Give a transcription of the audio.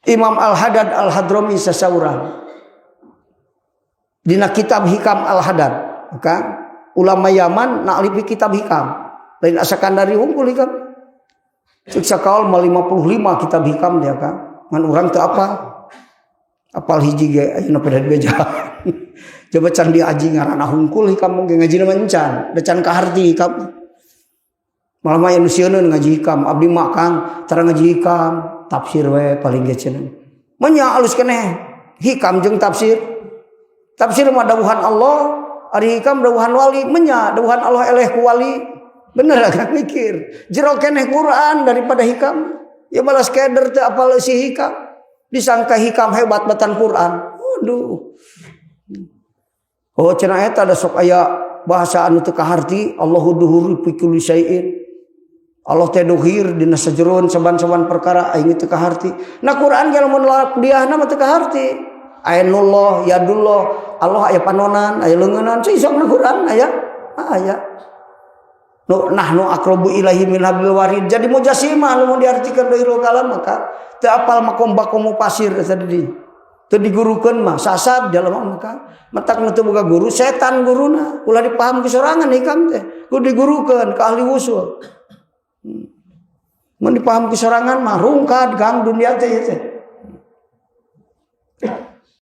Imam Al-Haddad Al-Hadrami sasaurang dina kitab Hikam Al-Haddad, maka ulama Yaman na'rifi kitab Hikam, lain asakan dari hungkul hikam. Cek sakaol mah 55 kitab Hikam dia kan, ngan urang teu apa apal hiji ge ayeuna pada dibeja. Coba can diaji ngaranna hungkul hikam ge ngaji mah encan, da can kaharti hikam. Malah mah anu sieun ngaji hikam, abdi mah, Kang, cara ngaji hikam, tafsir we paling ge cenah. Menya alus keneh hikam jeung tafsir. Tafsir mah dawuhan Allah, ari hikam dawuhan wali, menya dawuhan Allah eleh ku wali. Bener kan mikir. Jero keneh Quran daripada hikam. Ya balas keder teu apal si hikam. Disangka hikam hebat batan Quran. Waduh. Oh, cenah eta da sok aya bahasa anu teu kaharti, Allahu dhuhur fi kulli syai'in. Allah teh dohir dina sajeroan saban-saban perkara, aing teu kaharti. Nah, Quran ge lamun diahna mah teu kaharti. Ainullah, yadullah, Allah aya panonan, aya leungeunnan, sok na Quran aya. Aya. Nu nahnu aqrabu ilaihi min hablil warid. Jadi mujasimah nu mun diartikeun dohirul kalam, maka teu apal makom bakomu pasir eta di. Teu digurukeun mah sasab jalma, maka matak nu teu boga guru setan guruna. Ulah dipaham ku sorangan hikam teh. Kudu digurukeun ka ahli wusul. Mun dipaham ku sorangan mah rungkad, Kang, dunia teh teh.